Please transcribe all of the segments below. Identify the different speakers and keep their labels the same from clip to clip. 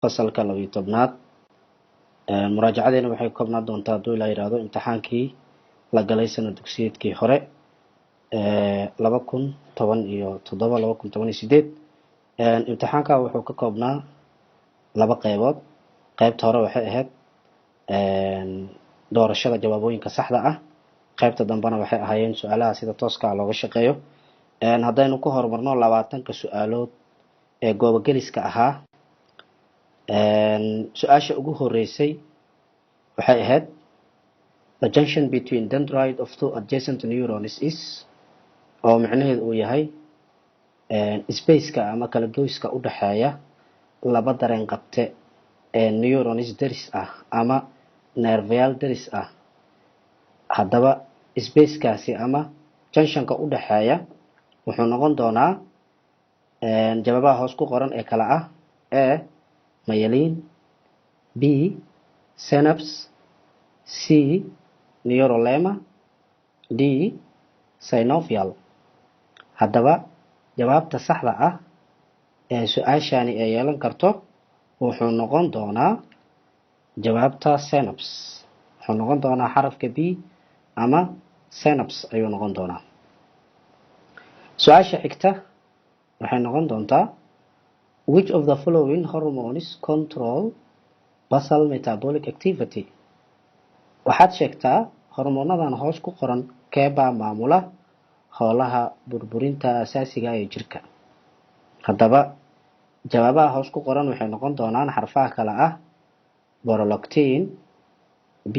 Speaker 1: Fasalka 12aad muraajacadeena waxay ka koobnaan doontaa, hadduu Ilaa yidhaahdo, imtixaankii la galay sanad dugsiyeedkii hore 2017, 2018. Imtixaanka wuxuu ka koobnaa laba qeybood. Qeybta hore waxay ahayd doorashada jawaabooyinka saxda ah, qeybta dambena waxay ahaayeen su-aalaha sida tooska ah looga shaqeeyo. Haddaynu ku horumarno 20ka su-aalood ee goobogeliska ahaa, su-aasha ugu horeysay waxay ahayd: "The junction between dendrite of two adjacent neurons is", oo micnaheedu uu yahay spaceka ama kala goyska udhexeeya laba dareen qabte ee neurons deris ah ama neerfayaal deris ah. Haddaba spacekaasi ama junctionka udhexeeya wuxuu noqon doonaa jawaabaha hoos ku qoran ee kala ah: A, myelin; B, synapse; C, neurolemma; D, synovial. Haddaba jawaabta saxda ah ee su-aashani ay yeelan karto wuxuu noqon doonaa jawaabta synapse, wuxuu noqon doonaa xarafka B ama synapse ayuu noqon doonaa. Su-aasha xigta waxay noqon doontaa: "Which of the following hormones control basal metabolic activity?" Waxaad sheegtaa hormoonadan hoos ku qoran keebaa maamula howlaha burburinta asaasiga ee jirka. Haddaba jawaabaha hoos ku qoran waxay noqon doonaan xarfaha kale ah: prolactin, B,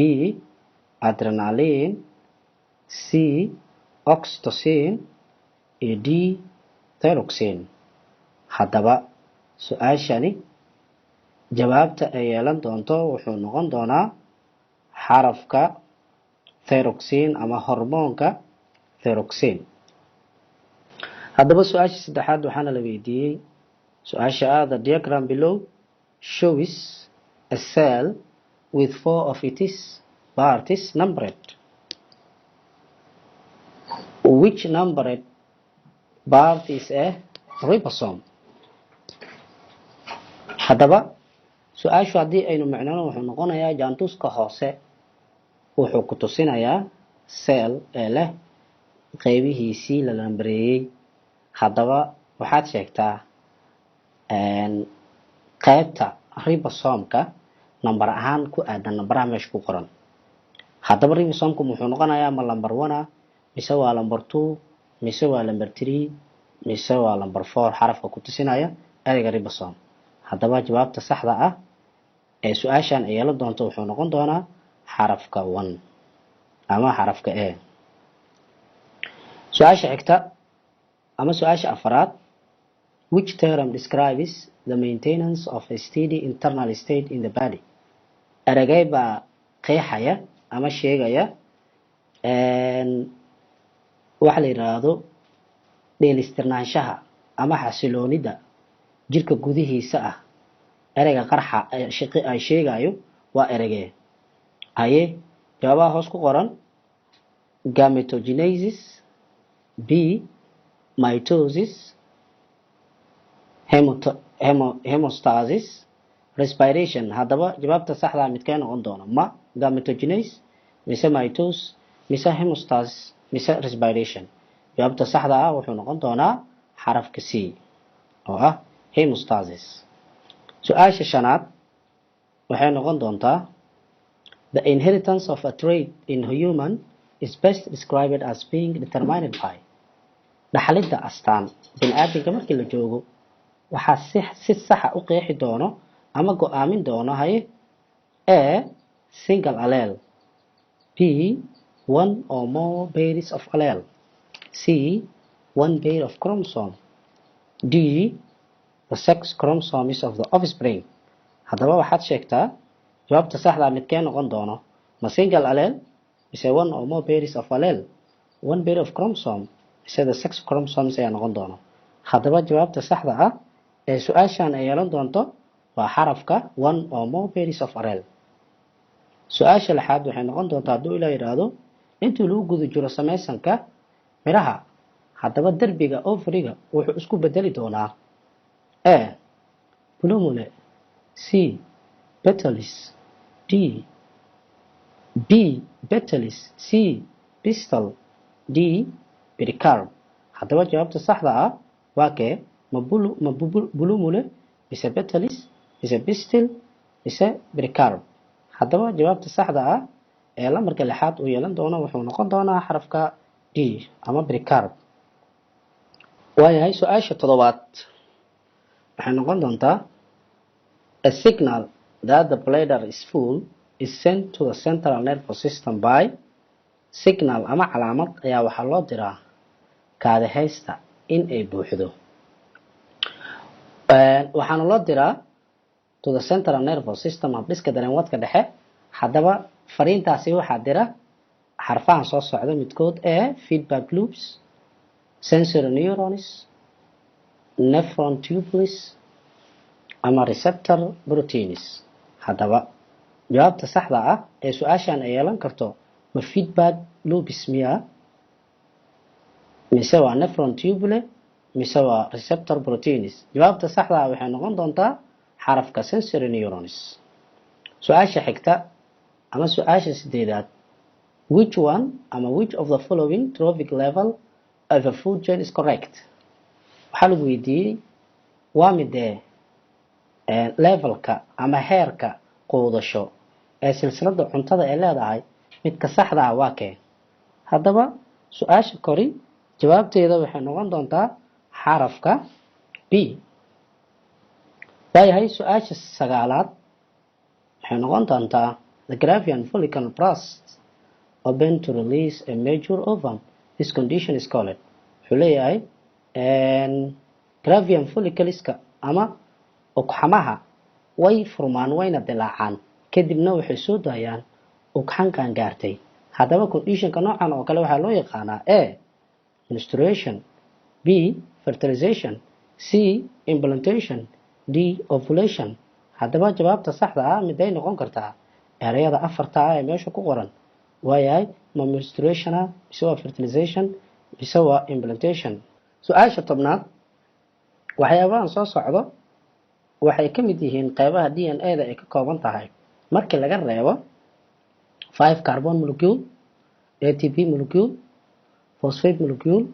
Speaker 1: adrenaline, C, oxytocin iyo D, thyroxine. Haddaba su-aashani jawaabta ay yeelan doonto wuxuu noqon doonaa xarafka thyroxine ama hormoonka thyroxine. Haddaba su-aasha saddexaad waxaana la weydiiyey su-aasha ah: "The diagram below shows a cell with four of its parts numbered. Which numbered part is a ribosome?" Haddaba su-aashu haddii aynu micnano, wuxuu noqonayaa jaantuska hoose wuxuu ku tusinayaa cell ee leh qeybihiisii la lambareeyey. Haddaba waxaad sheegtaa qeybta ribosomka number ahaan ku aadan nambaraha meesha ku qoran. Haddaba ribosomka muxuu noqonayaa? Ma number one a, mise waa number two, mise waa number three, mise waa number four xarafka ku tusinaya ereyga ribosome? Haddaba jawaabta saxda ah ee su-aashan ay yeelan doonto wuxuu noqon doonaa xarafka one ama xarafka A. Su-aasha xigta ama su-aasha afaraad: "Which term describes the maintenance of a steady internal state in the body?" Eragey baa qeexaya ama sheegaya waxa la yidhaahdo dheelistirnaanshaha ama xasiloonida jirka gudihiisa ah? Ereyga qarxa ay sheegayo waa eregee? Haye, jawaabaha hoos ku qoran: gametogenesis, B, mitosis, hemostasis, respiration. Haddaba jawaabta saxdaa midkee noqon doona? Ma gametogenesis, mise mitosis, mise hemostasis, mise respiration? Jawaabta saxda ah wuxuu noqon doonaa xarafka C oo ah hemostasis. Su-aasha shanaad waxay noqon doontaa: "The inheritance of a trait in human is best described as being determined by." Dhaxalidda astaan bini aadamka markii la joogo waxaa si saxa u qeexi doono ama go-aamin doono, haye: A, single allele; B, one or more pairs of allele; C, one pair of chromosome; D, the sex chromosomes of the offspring. Haddaba waxaad sheegtaa jawaabta saxdaa midkee noqon doono? Ma single allele, mise one or more pairs of allele, one pair of chromosome, mise the sex chromosomes ayaa noqon doono? Haddaba jawaabta saxda ah ee su-aashan ay yeelan doonto waa xarafka one or more pairs of allele. Su-aasha lixaad waxay noqon doontaa, hadduu Ilaa yidhaahdo, intii lagu guda jiro samaysanka midhaha, haddaba derbiga ovary-ga wuxuu isku bedeli doonaa: A, plumule; C petals, D B petals, C pistil, D pericarp. Haddaba jawaabta saxda ah waa kee? Ma plumule, mise petals, mise pistil, mise pericarp? Haddaba jawaabta saxda ah ee lambarka lixaad uu yeelan doono wuxuu noqon doonaa xarafka D ama pericarp. Waayahay, su-aasha toddobaad waxay noqon doontaa: a signal that the bladder is full is sent to the central nervous system by. Signal ama calaamad ayaa waxaa loo diraa kaadihaysta in ay buuxdo, waxaana loo diraa to the central nervous system, habdhiska dareenwadka dhexe. Haddaba fariintaasi waxaa dira xarfahan soo socda midkood: A feedback loops, sensory neurons, nephron tubules ama receptor proteins. Haddaba jawaabta saxda ah ee su-aashan ay yeelan karto ma feedback loops miya, mise waa nephron tubule, mise waa receptor proteins? Jawaabta saxda ah waxay noqon doontaa xarafka sensory neurons. Su-aasha xigta ama su-aasha sideedaad: which one ama which of the following trophic level of a food chain is correct? Waxaa lagu weydiiyey waa midee levelka ama heerka quudasho ee silsilada cuntada ee leedahay midka saxda ah waa kee? Haddaba su-aasha kori jawaabteeda waxay noqon doontaa xarafka B. Waayahay, su-aasha sagaalaad waxay noqon doontaa: the Graafian follicle burst open to release a mature ovum. This condition is called. Wuxuu leeyahay Graafian follicleska ama ugxamaha way furmaan, wayna dilaacaan, kadibna waxay soo daayaan ugxan qaangaartay. Haddaba conditionka noocan oo kale waxaa loo yaqaanaa: A menstruation, B fertilization, C implantation, D ovulation. Haddaba jawaabta saxda ah miday noqon kartaa ereyada afarta ah ee meesha ku qoran? Waayahay, ma menstruation ah, mise waa fertilization, mise waa implantation? Su-aasha 10aad: waxyaabahan soo socdo waxay ka mid yihiin qeybaha DNA da ay ka kooban tahay markii laga reebo 5 carbon molecule, ATP molecule, phosphate molecule,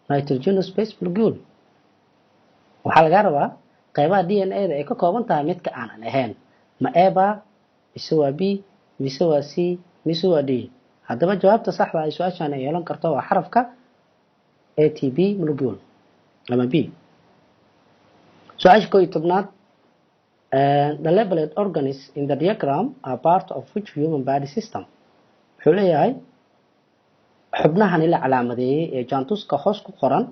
Speaker 1: nitrogenous base molecule. Waxaa lagaa rabaa qeybaha DNA da ay ka kooban tahay midka aanan ahayn. Ma A ba, mise waa B, mise waa C, mise waa D? Haddaba jawaabta saxda ay su-aashan ay yeelan karto waa xarafka ATP molecule ama B. Su-aasha 11aad: the labeled organs in the diagram are part of which human body system? Wuxuu leeyahay xubnahani la calaamadeeyey ee jaantuska hoos ku qoran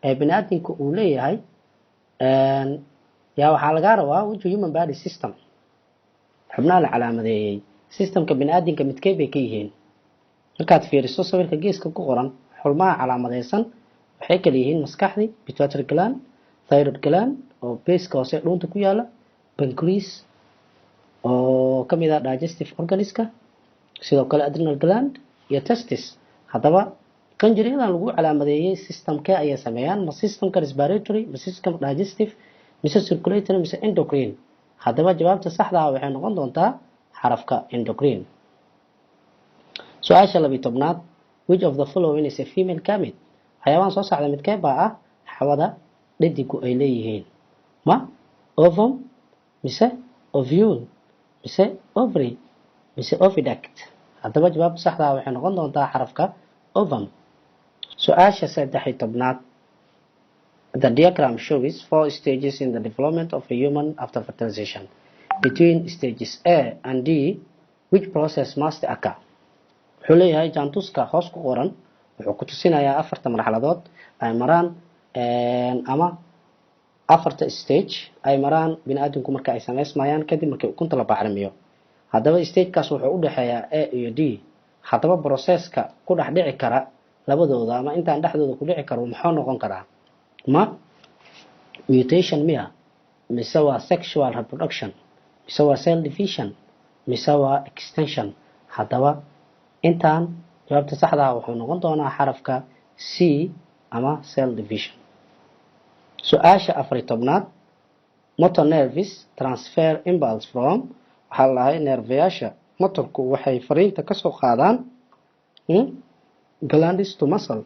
Speaker 1: ee biniaadamka uu leeyahay yaa waxaa lagaa rabaa which human body system. Xubnaha la calaamadeeyey systemka biniaadamka midkee bay ka yihiin? Markaad fiiriso sawirka geeska ku qoran, xubnaha calaamadeysan waxay kala yihiin maskaxdii, pituitary gland, thyroid gland oo baseka hoose dhuunta ku yaala, pancreas oo kamid ah digestive organska, sidoo kale adrenal gland iyo testis. Haddaba qanjiryadan lagu calaamadeeyey systemkee ayay sameeyaan? Ma systemka respiratory, ma system digestive, mise circulatory, mise endocrine? Haddaba jawaabta saxda ah waxay noqon doontaa xarafka endocrine. Su-aasha 12aad: which of the following is a female gamete? Waxyaabahan soo socda midkee baa ah xawada dhadigu ay leeyihiin? Ma ovum, mise ovule, mise ovary, mise oviduct? Haddaba jawaabta saxda ah waxay noqon doontaa xarafka ovum. Su-aasha 13aad: the diagram shows four stages in the development of a human after fertilization. Between stages A and D, which process must occur? Wuxuu leeyahay jaantuska hoos ku qoran wuxuu ku tusinayaa afarta marxaladood ay maraan ama afarta stage ay maraan bini aadamku marka ay samaysmayaan kadib markii ukunta la bacrimiyo. Haddaba stagekaas wuxuu u dhexeeyaa A iyo D. Haddaba processka ku dhex dhici kara labadooda ama intaan dhexdooda ku dhici karo muxuu noqon karaa? Ma mutation miya, mise waa sexual reproduction, mise waa cell division, mise waa extension? Haddaba intaan jawaabta saxda ah wuxuu noqon doonaa xarafka C ama cell division. Su-aasha 14aad: Motor nerves transfer impulse from, waxaa la dhahay neerfayaasha motorku waxay fariinta kasoo qaadaan glands to muscle.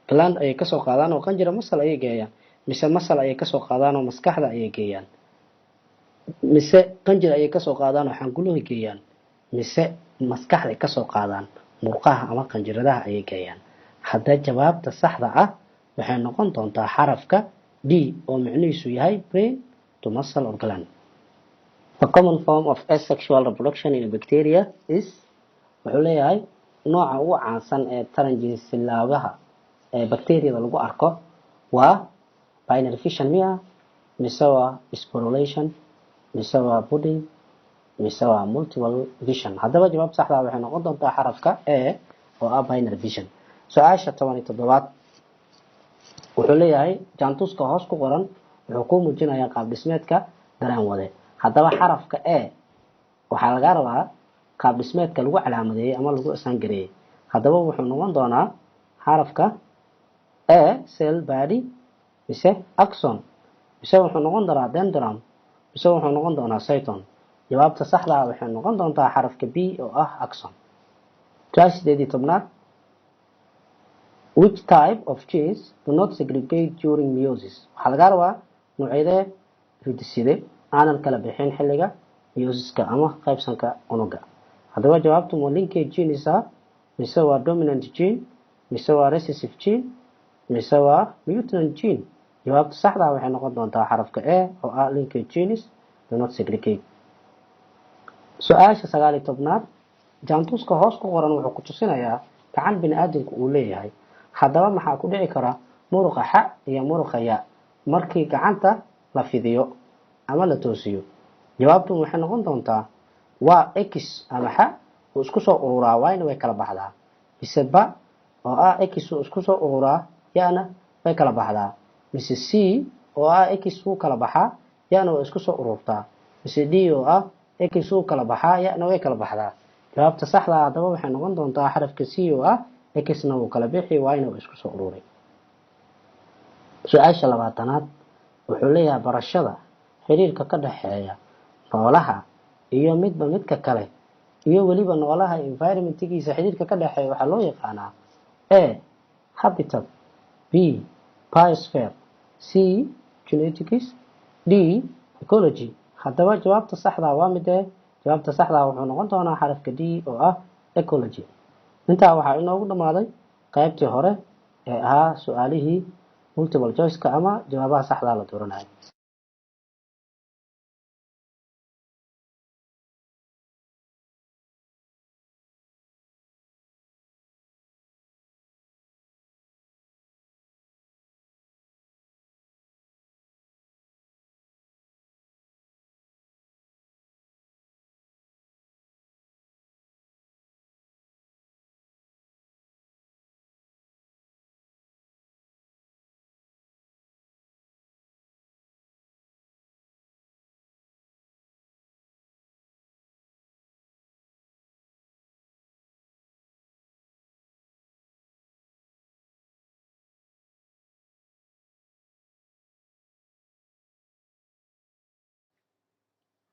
Speaker 1: Gland ayay kasoo qaadaan oo qanjira muscle ayay geeyaan, mise muscle ayay kasoo qaadaan oo maskaxda ayay geeyaan, mise qanjir ayay kasoo qaadaan oo xanguluha geeyaan, mise maskaxday kasoo qaadaan murqaha ama qanjiradaha ayay geeyaan? Hadda jawaabta saxda ah waxay noqon doontaa xarafka D, oo micnihiisu yahay brain to muscle or gland. The common form of asexual reproduction in bacteria is, wuxuu leeyahay nooca ugu caansan ee taran jinsilaabaha ee bacteriada lagu arko waa binary fission miya, mise waa sporulation, mise waa budding, mise waa multiple fission? Haddaba jawaab saxda waxay noqon doontaa xarafka A, oo ah binary fission. Su-aasha 17aad wuxuu leeyahay jaantuska hoos ku qoran wuxuu kuu muujinayaa qaab dhismeedka dareen wade. Haddaba xarafka A waxaa laga rabaa qaab dhismeedka lagu calaamadeeyey ama lagu asaangareeyey. Haddaba wuxuu noqon doonaa xarafka A cell body, mise axon, mise wuxuu noqon doonaa dendron, mise wuxuu noqon doonaa cyton? Jawaabta saxda ah waxay noqon doontaa xarafka B, oo ah axon. Su-aasha 18aad: which type of genes do not segregate during meiosis? Waxaa laga rabaa noocyadee ridiside aanan kala bixin xilliga meiosiska ama qaybsanka unuga. Haddaba jawaabtu ma linkage genes ah, mise waa dominant gene, mise waa recessive gene, mise waa mutant gene? Jawaabta saxda ah waxay noqon doontaa xarafka A, oo ah linkage genes do not segregate. Su-aasha 19aad: jaantuska hoos ku qoran wuxuu ku tusinayaa gacan bini aadamku uu leeyahay. Haddaba maxaa ku dhici kara muruqa xa iyo muruqa ya markii gacanta la fidiyo ama la toosiyo? Jawaabtu waxay noqon doontaa waa X ama xa uu isku soo ururaa, Y-na way kala baxdaa, mise ba oo ah X uu isku soo ururaa, yana way kala baxdaa, mise C oo ah X wuu kala baxaa, yana way isku soo ururtaa, mise D oo ah X wuu kala baxaa, yana way kala baxdaa? Jawaabta saxda ah haddaba waxay noqon doontaa xarafka C, oo ah Xna wuu kala bixi, Y-na wuu isku soo ururay. Su-aasha 20aad wuxuu leeyahay barashada xiriirka ka dhexeeya noolaha iyo midba midka kale iyo weliba noolaha environmentgiisa xiriirka ka dhexeeya waxaa loo yaqaanaa: A habitat, B biosphere, C genetics, D ecology. Haddaba jawaabta saxda waa midee? Jawaabta saxda wuxuu noqon doonaa xarafka D, oo ah ecology. Intaa waxaa inoogu dhamaaday qaybtii hore ee ahaa su-aalihii multiple choice-ka ama jawaabaha saxdaa la dooranayo.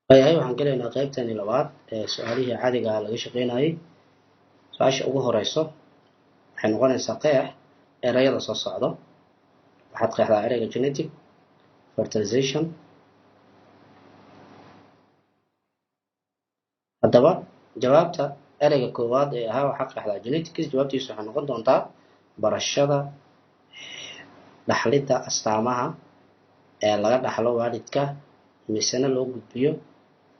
Speaker 1: Waayahay, waxaan gelaynaa qaybtani labaad ee su-aalihii caadiga ah laga shaqeynayay. Su-aasha ugu horeyso waxay noqonaysaa qeex erayada soo socdo. Waxaad qeexdaa ereyga genetic, fertilization. Haddaba jawaabta ereyga koowaad ee ahaa waxaad qeexdaa genetics, jawaabtiisu waxay noqon doontaa barashada dhaxlidda astaamaha ee laga dhaxlo waalidka misena loo gudbiyo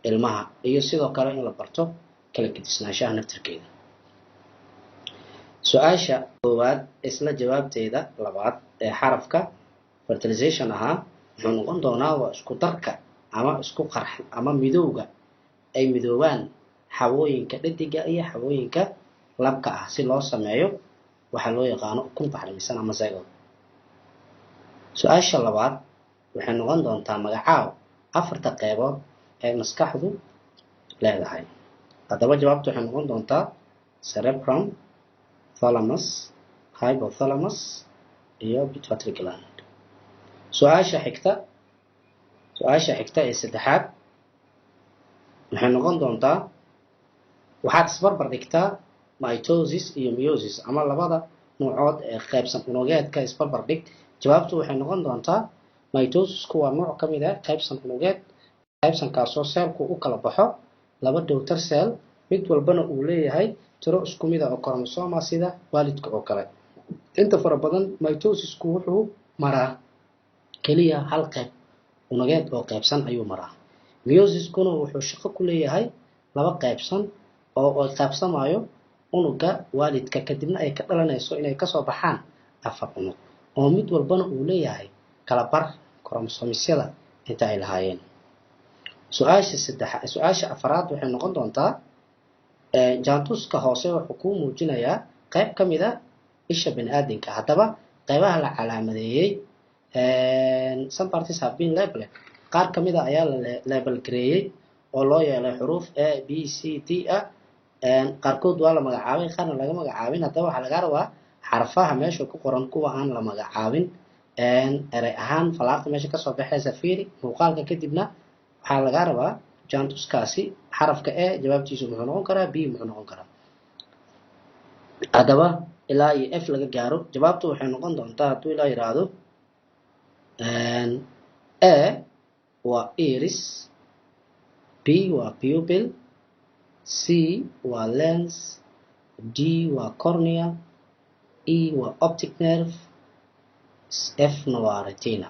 Speaker 1: ilmaha, iyo sidoo kale in la barto kala gedisnaanshaha naftirkeeda. Su-aasha koowaad isla jawaabteeda labaad ee xarafka fertilization ahaa wuxuu noqon doonaa waa isku darka ama isku qarx ama midowga ay midoobaan xawooyinka dhediga iyo xawooyinka labka ah si loo sameeyo waxaa loo yaqaano ukun bacrimisan ama zygote. Su-aasha labaad waxay noqon doontaa magacaaw afarta qeybood ee maskaxdu leedahay. Haddaba jawaabtu waxay noqon doontaa cerebrum, thalamus, hypothalamus iyo pituitary gland. Su-aasha xigta, Su-aasha xigta ee saddexaad waxay noqon doontaa: waxaad isbarbar dhigtaa mitosis iyo meiosis, ama labada nuucood ee qaybsan unugeedka isbarbar dhig. Jawaabtu waxay noqon doontaa: mitosisku waa nuuc ka mid ah qaybsan unugeed, qaybsankaasoo seelku u kala baxo laba daughter cell, mid walbana uu leeyahay tiro isku mid ah oo chromosome sida waalidka oo kale. Inta fara badan mitosisku wuxuu maraa keliya hal qayb unugeed oo qaybsan ayuu maraa. Meiosiskuna wuxuu shaqo ku leeyahay laba qaybsan oo qaybsamayo unuga waalidka, kadibna ay ka dhalanayso inay kasoo baxaan afar unug oo mid walbana uu leeyahay kala bar chromosomesyada inta ay lahaayeen. Su-aasha saddex, su-aasha afaraad waxay noqon doontaa: jaantuska hoose wuxuu kuu muujinayaa qayb ka mid a isha bani aadamka. Haddaba qaybaha la calaamadeeyey, some parties have been labeled, qaar ka mid a ayaa la label gareeyey oo loo yeelay xuruuf A, B, C, D ah. Qaarkood waa la magacaabay, qaarna laga magacaabin. Haddaba waxaa laga rabaa xarfaha meesha ku qoran kuwa aan la magacaabin erey ahaan falaarta meesha kasoo baxaysa fiiri muuqaalka. Kadibna waxaa laga rabaa jaantuskaasi xarafka A jawaabtiisu muxuu noqon karaa, B muxuu noqon karaa, haddaba ilaa iyo F laga gaaro. Jawaabtu waxay noqon doontaa, hadduu ilaa yiraahdo, A waa iris, B waa pupil, C waa lens, D waa cornea, E waa optic nerve, F na waa retina.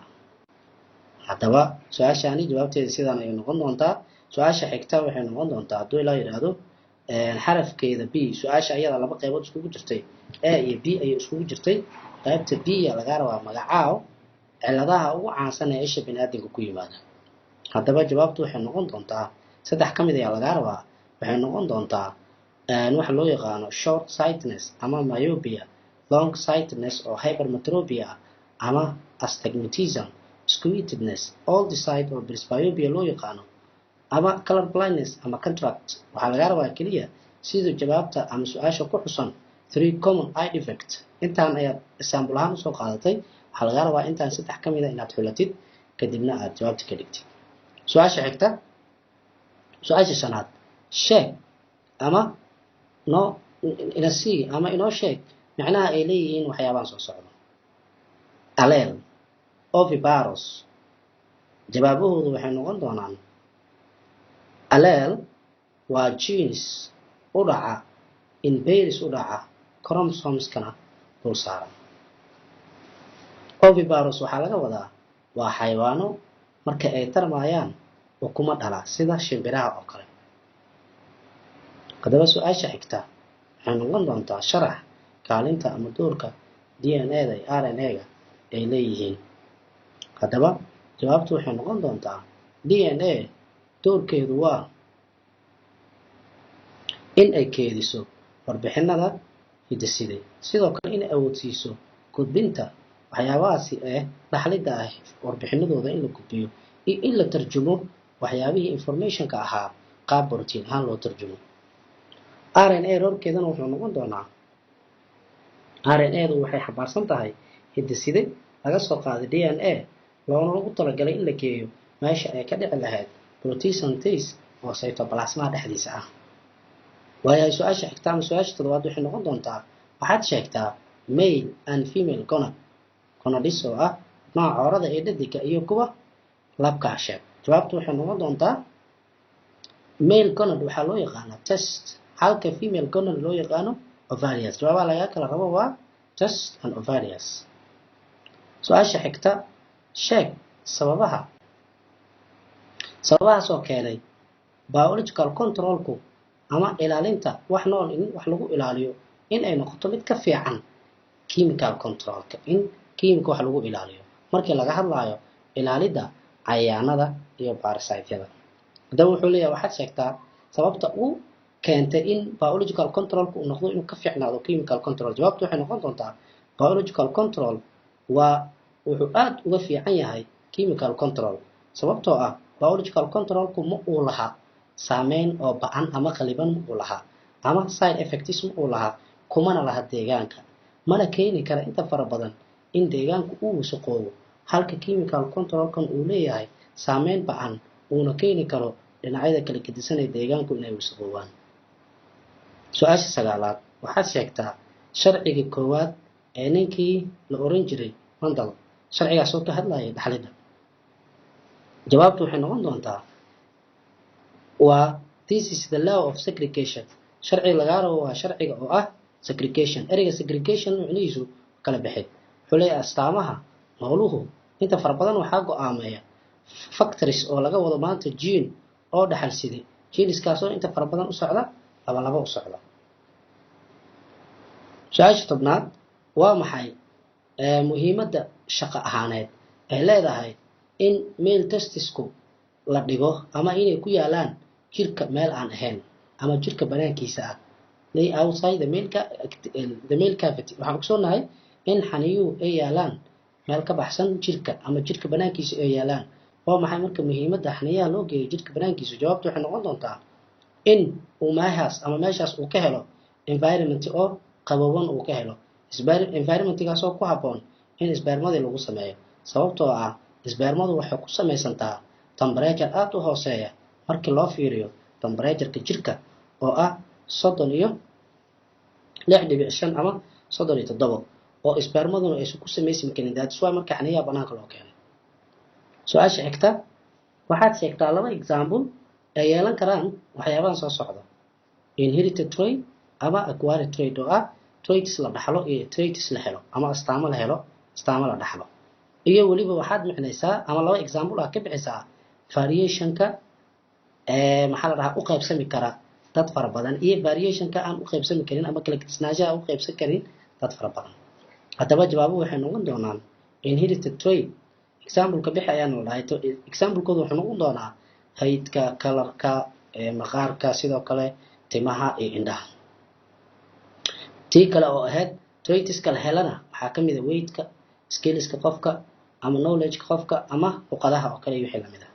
Speaker 1: Haddaba su-aashaani jawaabteeda sidaan ayay noqon doontaa. Su-aasha xigta waxay noqon doontaa, hadduu ilaa yidhaahdo, xarafkeeda B. Su-aasha ayada laba qaybood iskugu jirtay, A iyo B ayay iskugu jirtay. Qaybta B ya lagaa rabaa: magacaaw ciladaha ugu caansan ee isha biniaadamka ku yimaada. Haddaba jawaabtu waxay noqon doontaa, saddex ka mid ayaa lagaa rabaa, waxay noqon doontaa waxa loo yaqaano short sightedness ama myopia, long sightedness oo hypermetropia ah ama astigmatism, skewness, old sight oo presbyopia loo yaqaano, ama color blindness ama cataract. Waxaa lagaa rabaa keliya sida jawaabta ama su-aasha ku xusan three common eye defect. Intaan ayaad example ahaan usoo qaadatay. Waxaa lagaa rabaa intaan saddex ka mid a inaad xulatid, kadibna aad jawaabta ka dhigtid. Su-aasha xigta, su-aasha shanaad: sheeg ama noo ina sii ama inoo sheeg macnaha ay leeyihiin waxyaabahan soo socdo: allele, oviparous. Jawaabahoodu waxay noqon doonaan: allele waa genes u dhaca in pairs u dhaca, chromosomeskana dul saaran. Oviparous waxaa laga wadaa waa xayawaano marka ay tarmayaan ukuma dhala, sida shimbiraha oo kale. Haddaba su-aasha xigta waxay noqon doontaa: sharax kaalinta ama doorka DNA da iyo RNA-ga ay leeyihiin. Haddaba jawaabtu waxay noqon doontaa: DNA doorkeedu waa in ay keediso warbixinada hidde-side, sidoo kale inay awoodsiiso gudbinta waxyaabahaasi ee dhaxlidda ah, warbixinadooda in la gudbiyo iyo in la tarjumo waxyaabihii informationka ahaa qaab borotiin ahaan loo tarjumo. RNA roorkeedana wuxuu noqon doonaa: RNA-du waxay xambaarsan tahay hidde-side laga soo qaaday DNA, loona lagu talagalay in la geeyo meesha ay ka dhici lahayd protein synthesis oo cytoplasmaha dhexdiisa ah. Waayahay, su-aasha xigta ama su-aasha toddobaad waxay noqon doontaa: waxaad sheegtaa male and female gonad, gonads oo ah nooca coorada ee dhadiga iyo kuwa labka sheeg. Jawaabtu waxay noqon doontaa: male gonad waxaa loo yaqaanaa test, halka female gonad loo yaqaano ovaries. Jawaabaha laga kala rabo waa test and ovaries. Su-aasha xigta: sheeg sababaha, sababahaas oo keenay biological controlku ama ilaalinta wax nool in wax lagu ilaaliyo in ay noqoto mid ka fiican chemical controlka, in kiimika wax lagu ilaaliyo markii laga hadlaayo ilaalidda cayayaanada iyo parasiteyada. Haddaba wuxuu leeyahay: waxaad sheegtaa sababta uu keentay in biological controlka uu noqdo inuu ka fiicnaado chemical control. Jawaabtu waxay noqon doontaa: biological control waa wuxuu aada uga fiican yahay chemical control, sababtoo ah biological controlku ma uu laha saameyn oo ba-an ama qaliban ma uu laha, ama side effects ma uu laha, kumana laha deegaanka, mana keeni kara inta fara badan in deegaanku uu wasaqoobo, halka chemical controlkan uu leeyahay saameyn ba-an uuna keeni karo dhinacyada kala gedisan ee deegaanku inay wasaqoobaan. Su-aasha sagaalaad, waxaad sheegtaa sharciga koowaad ee ninkii la oran jiray Mendel, sharcigaas oo ka hadlayay dhaxlidda. Jawaabtu waxay noqon doontaa waa "This is the law of segregation." Sharciga lagaa rabo waa sharciga oo ah segregation. Ereyga segregation micnihiisu kala bixid. Wuxuu leeyahay astaamaha nooluhu inta fara badan waxaa go-aameeya factors oo laga wado maanta gene oo dhaxal siday, geneskaasoo inta fara badan u socda laba laba u socda. Su-aasha 10aad, waa maxay muhiimadda shaqo ahaaneed ay leedahay in male testisku la dhigo ama inay ku yaalaan jirka meel aan ahayn ama jirka banaankiisa ah, lay outside the male cavity? Waxaan ogsoonahay in xaniyuhu ay yaalaan meel ka baxsan jirka ama jirka banaankiisa ay yaalaan. Waa maxay marka muhiimadda xaniyaha loo geeyo jirka banaankiisa? Jawaabtu waxay noqon doontaa in uu meeshaas ama meeshaas uu ka helo environment oo qabowan uu ka helo, environmentgaas oo ku habboon in spermadii lagu sameeyo, sababtoo ah spermadu waxay ku samaysantaa temperature aada u hooseeya markii loo fiiriyo temperatureka jirka oo ah 36.5 ama 37, oo spermaduna aysan ku samaysmi karin. That's why marka xaniyaha banaanka loo keenay. Su-aasha xigta, waxaad sheegtaa laba example ay yeelan karaan waxyaabahan soo socda: inherited trait ama acquired trait, oo ah traits la dhaxlo iyo traits la helo ama astaamo la helo, astaamo la dhaxlo. Iyo weliba waxaad micnaysaa ama laba example ah ka bixisaa variationka maxaa la dhahaa u qaybsami kara dad fara badan iyo variationka aan u qaybsami karin ama kala gedisnaanshaha u qaybsan karin dad fara badan. Haddaba jawaabuhu waxay noqon doonaan inherited trait exampleka bixi ayaana la dhahay. Examplekooda wuxuu noqon doonaa heightka, colorka maqaarka, sidoo kale timaha iyo indhaha. Tii kale oo ahayd traitska la helana waxaa kamid a weightka, skillska qofka ama knowledgeka qofka ama luqadaha oo kale iyo wixii lamid ah.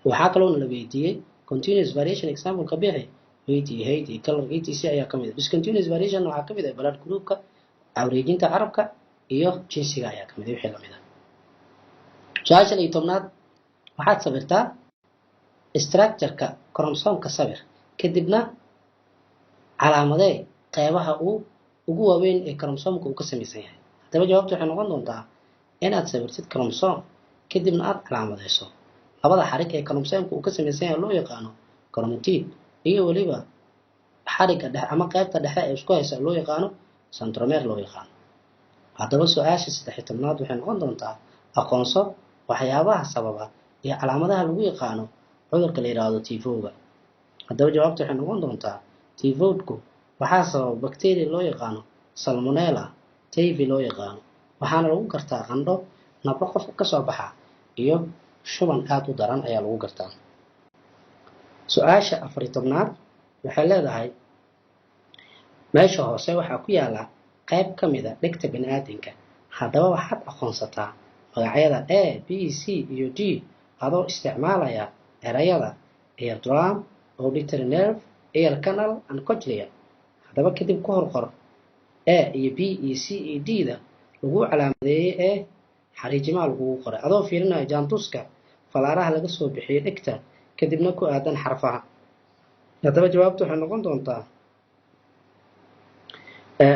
Speaker 1: Waxaa kaloona la weydiiyey continuous variation example ka bixi. Weight iyo height iyo color, etc ayaa kamid ah. Discontinuous variation waxaa kamid ah blood groupka, wareejinta carabka iyo jinsiga ayaa kamid ah, wixii lamid ah. Su-aasha 11aad, waxaad sawirtaa structure-ka chromosomka, sawir kadibna calaamadee qeybaha uu ugu waaweyn ee chromosomka uu ka samaysan yahay. Haddaba jawaabtu waxay noqon doontaa inaad sawirtid chromosome, kadibna aad calaamadeyso labada xarig ee chromosomka uu ka samaysan yahay, loo yaqaano chromatid, iyo weliba xarigga dhexe ama qeybta dhexe ee isku haysa, loo yaqaano centromere loo yaqaano. Haddaba su-aasha 13aad waxay noqon doontaa aqoonso waxyaabaha sababa iyo calaamadaha lagu yaqaano cudurka la yidhaahdo tifowga. Haddaba jawaabta waxay noqon doontaa typhoidku waxaa sababa bacteria loo yaqaano Salmonella typhi loo yaqaano, waxaana lagu gartaa qandho, nabro qofka kasoo baxa iyo shuban aada u daran ayaa lagu gartaa. Su-aasha 14aad waxay leedahay meesha hoose waxaa ku yaala qayb ka mida dhegta bani-aadamka. Haddaba waxaad aqoonsataa magacyada A, B, C iyo D adoo isticmaalaya erayada ear drum, auditory nerve, ear canal and cochlea. Haddaba kadib ku hor qor A iyo B iyo C iyo D da lagu calaamadeeyey ee xariijimaha lagugu qoray, adoo fiirinaya jaantuska falaaraha laga soo bixiyey dhegta, kadibna ku aadan xarfaha. Haddaba jawaabtu waxay noqon doontaa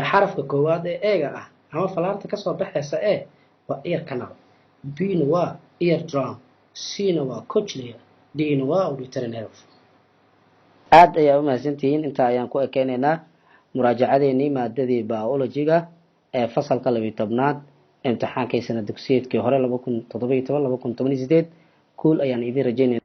Speaker 1: xarafka koowaad ee A-ga ah ama falaarta kasoo baxaysa E waa ear canal, B-na waa ear drum, C-na waa cochlea, D-na waa auditory nerve. Aad ayaa u mahadsantihiin. Intaa ayaan ku ekeynaynaa muraajacadeenii maadadii biologyga ee fasalka 12aad, imtixaankii sana dugsiyeedkii hore 2017, 2018. Kuul ayaan idin rajeynaya.